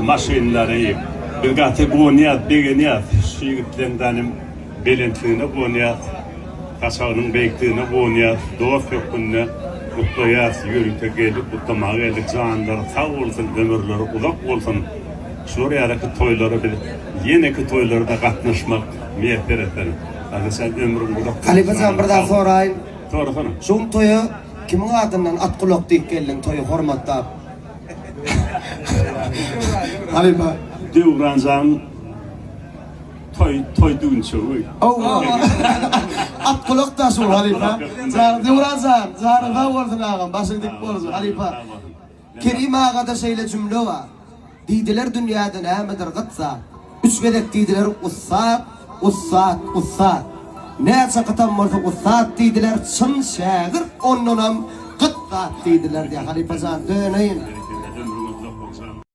Maşynlary. Biz gaty guwanýas, begenýäs. Şu ýigitleň danym belentligine guwanýas. Saçagynyň beýikligine guwanýas. Dost hökmünde gutlaýas. Ýörite geldik, gutlamaga geldik. Janlary sag bolsun, ömürleri uzak bolsun. Şular ýalyky toýlara biz ýeneki toýlara-da gatnaşmak miýesser etsin. Azaşan ömrüň uzak bolsun. Halypa jan bir zat soraýyn. Sorasana. Şu gün toýa kimiň adyndan at gulak diýip geldiň toýy hormatlap. Halypa. Döwran jan toý toý düwünçegi. Hawa. At gulak da şu halypa. Jan Döwran jan janyň sag bolsun agam başyň dik bolsun halypa. Kerim agada şeýle jümle bar. Diýdiler dünýäde nämedir gyt zat. Üç gezek diýdiler ussat, ussat, ussat. Näçe gytam bolsa ussat diýdiler, çyn şägirt ondanam gyt zat diýdiler diýýär. Halypa jan döneýin.